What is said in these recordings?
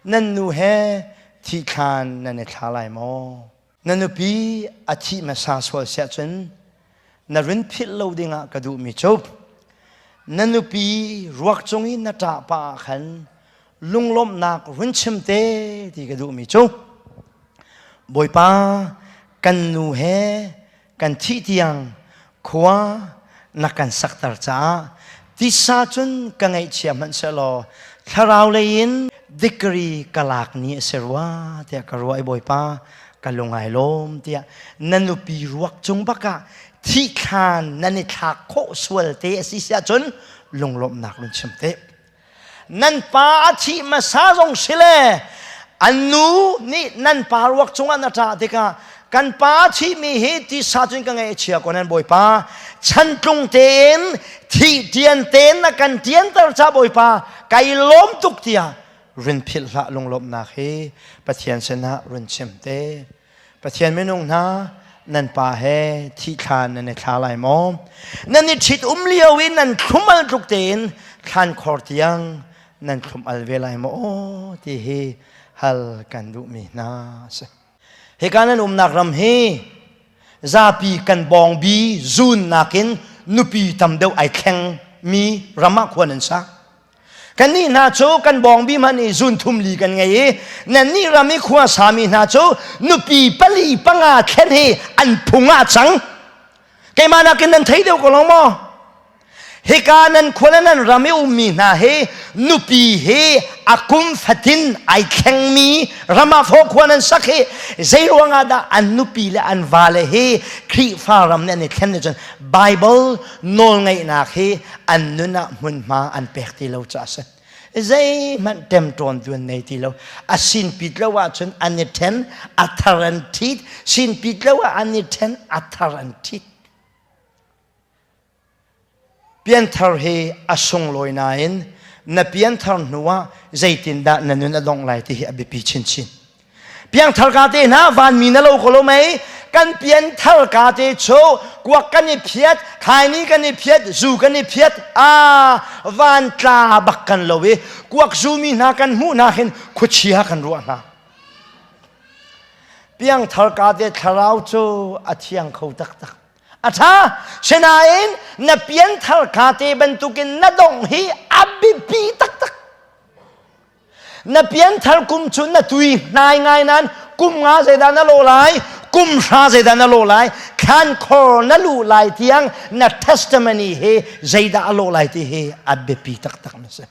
Nan nu he thihthlan nan i thla lai maw? Na nupi a thih hmasa sual siah cun na run philh lo dingah ka duhmi cu na nupi ruak cung i na ṭah pah ah khan lunglawmhnak run chim te ti ka duhmi cu Bawipa kan nu he kan thih tiang khua na kan sakter caah tisa cun ka ngaihchia hmanh sehlaw thlarau lei in degree ka lak ni a si rua tiah ka ruah i Bawipa ka lung ai lawm tiah na nupi ruak cung bakah thihthlan nan i thlak khawh sual te a si siah cun lunglawmhnak run chim te. Nan pa a thih hmasa zong si le an nu nih nan pa ruak cungah na ṭah tikah kan pa a thihmi hi tisa cun ka ngaih a chia ko nan Bawipa chantlung tein thih ṭian tein na kan ṭianter ca Bawipa kai lawm tuk tiah rin philh hlah lunglawmhnak hi Pathian sinah run chim te. Pathian minung hna nan pa he thih thla nan i thla lai maw? Nan i ṭhit um lio i nan thlum al tluk tein thlan khor tiang nan thlum al ve lai maw? Aw ti hi hal kan duhmi hna a si. Hika nan umnak ram hi zapi kan bawngbi zun nakin nupi tam deuh ai thleng mi ram ah khua nan sa. Kannih hna cu kan bawngbi hmanh i zun thum li kan ngei i nannih ram i khua sami hna cu nupi pali panga thlen hi an phung ah cang. Keimah nakin nan thei deuh ko lo maw? Hika nan khua le nan ram i ummi hna hi nupi hi a kum fatin ai thlengmi ram ah fawh khua nan sak hi zei ruangah dah an nupi le an vale hi Khrihfa ram nih an i thlen cun Bible nawlngaihnak hi an nun ah hmunhma an pek ti lo caah a si. Zeihmanh ṭemṭawn tu an nei ti lo. A sinpit lo ahcun an i ṭhen, a thar an ṭhit. Sinpit lo ah an i ṭhen, a thar an ṭhit. Pianthar hi a sunglawi nain na pianthar hnu ah zeitindah na nun a dongh lai ti hi a biapi chinchin. Piangthar ka te hna vanmi na lo ko lo mei kan pianthar ka te chu kuak kan i phiat khaini kan i phiat zu kan i phiat a van tla bak kan lo i kuak zu mi hna kan hmuh hna hin khuachia kan ruah hna piangthar ka te thlarau cu a thiang kho taktak a ṭha sinain na pianthar ka te bantukin na dongh hi a biapi taktak Na pianthar kum cu na tui hnai ngai nan kum nga zeidah na lawh lai kum hra zeidah na lawh lai thlan khor na luh lai tiang na testimony hi zeidah a lawh lai ti hi a biapi taktak na si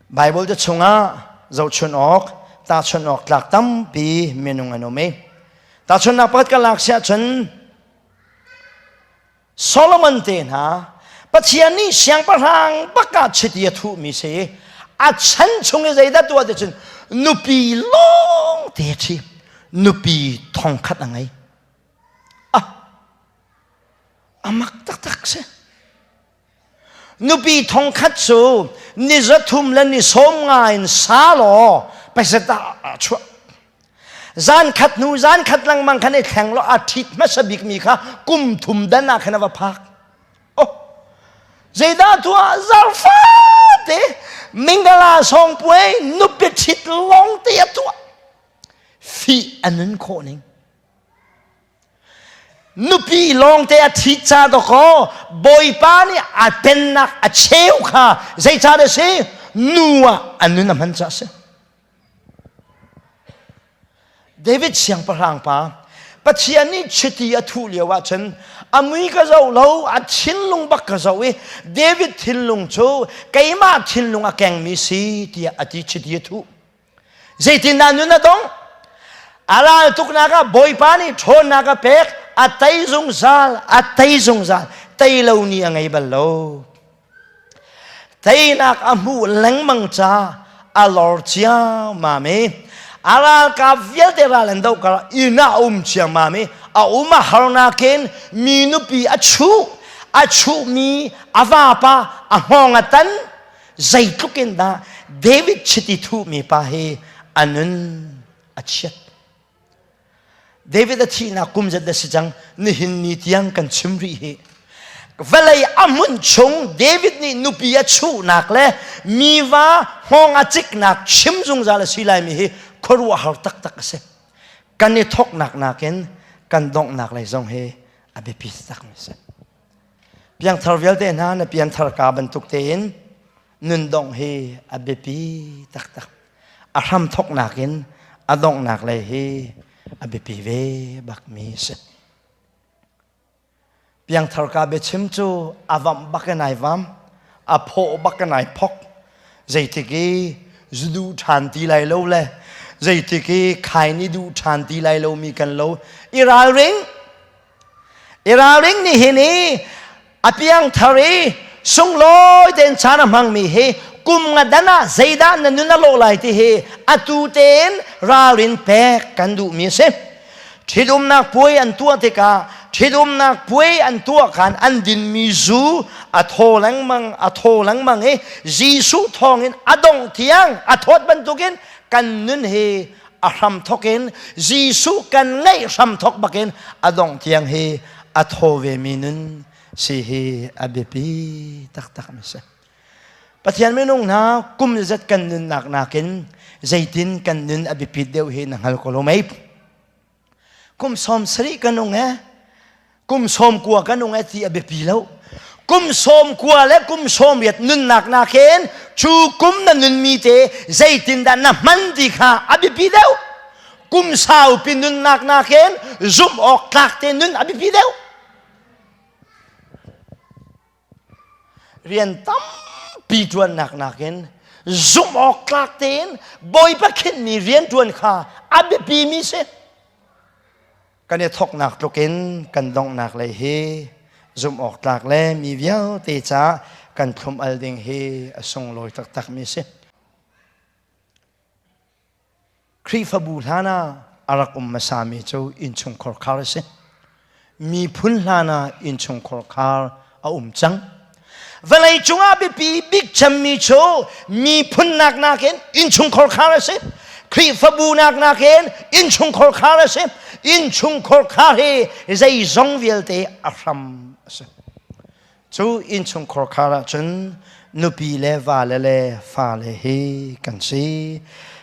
Bible te chungah zohchun awk tahchun awk tlak tampi minung an um i tahchunnak pakhat kan lak siah cun Solomon te hna Pathian nih siangpahrang bak ah chiti a thuhmi si a chan chung i zeidah tuah ti cun nupi lawng te ṭhi nupi thongkhat a ngei ah a mak taktak si nupi thongkhat cu ni zathum le ni sawm nga in sa law paisa a chuah Zan khat hnu zan khat lengmang khan i thleng law a ṭhit hmasa bikmi kha kum thum dan ah khan a va phak. Oh, zeidah tuah zarfate mingala sawngpuai nupi ṭhit lawng te a tuah. Fih a nun khawh ning. Nupi lawngte a ṭhit ca dawkaw Bawipa nih a pennak a cheu kha zeicah dah si? Nu ah a nun a hman caah a si. David siangpahrang pa Pathian nih chiti a thuh lio ahcun a mui ka zoh lo a thinlung bak ka zoh i David thinlung cu keimah thinlung a kengmi si tiah a ti chiti a thuh zeitindah nun a dong a ral tuknak ah Bawipa nih ṭhawnnak a pek a tei zungzal a tei zungzal tei lo ni a ngei bal lo Teinak a hmuh lengmang ca a lor ciammam i a ralkap vialte ral an doh kar inn ah a um ciammam i a um a harnak in mi nupi a chuh a chuhmi a vapa a hngawng a tan zeitluk in dah David chiti thuhmi pa hi a nun a chiat David a thihnak kum zat da si cang nihin ni tiang kan chim rih hi. Vawlei a hmun chung David nih nupi a chuhnak le mi va hngawng a ciknak chim zungzal a si laimi hi khuaruahhar taktak a si. Kan i thawknak nakin kan donghnak lei zong hi a biapi takmi a si. Piangthar vialte hna na pianthar ka bantuk tein nun dongh hi a biapi taktak. A hram thawknak in a donghnak lei hi a biapi ve bakmi a si. Piangthar ka biachim cu a vamh bak in ai vam, a phawh bak in ai phok. Zeitik i zu duh ṭhan ti lai lo le zeitik i khain i duh ṭhan ti lai lomi kan lo. I ralring! I ralring nihin i a piangthar i sunglawi tein caan a hmangmi hi kum nga dan ah zeidah na nun a lawh lai ti hi atu tein ralrin pek kan duhmi a si. Ṭhitumnak puai an tuah tikah ṭhitumnak puai an tuah khan an dinmi zu a thaw lengmang a thaw lengmang i Jesuh thawngin a dongh tiang a thawt bantukin kan nun hi a hram thok in Jesuh kan ngeih hram thok bakin a dongh tiang hi a thaw vemi nun si hi a biapi taktak mi si. Pathian minung hna kum zat kan nunnak nakin zeitin kan nun a biapit deuh hi na hngal ko lo mei? Kum 70 ka nung e kum 90 ka nung e ti a biapi lo. Kum 90 le kum 80 nunnak nakin cu kum na nunmi te zeitindah na hman ti kha a biapi deuh. Kum saupi nunnak nakin zumh awk tlak te nun a biapi deuh. Rian tampi ṭuannak nakin zumh awk tlak tein Bawipa khinhmi rian ṭuan kha a biapimi si. Kan i thawknak tlukin kan donghnak lei hi zumh awk tlak le mi vialte caah kan thlum al ding hi a sunglawi taktakmi si. Khrihfabu hlan ah a rak um hmasami cu innchungkhar khar a si. Miphun hlan ah innchungkhar khar a um cang. Vawlei cungah biapi bik cemmi cu miphun nak nakin innchungkhar khar a si. Khrihfabu nak nakin innchungkhar khar a si. Innchungkhar khar hi zeizong vialte a hram a si. Cu innchungkhar khar ahcun nupi le vale le fale hi kan si.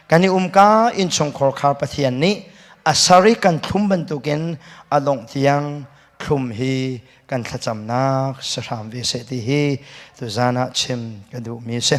Kan i umka innchungkhar khar Pathian nih a sar i kan thlum bantukin a dongh tiang thlum hi kan thlacamnak si hram ve seh ti hi tuzan ah chim ka duhmi a si.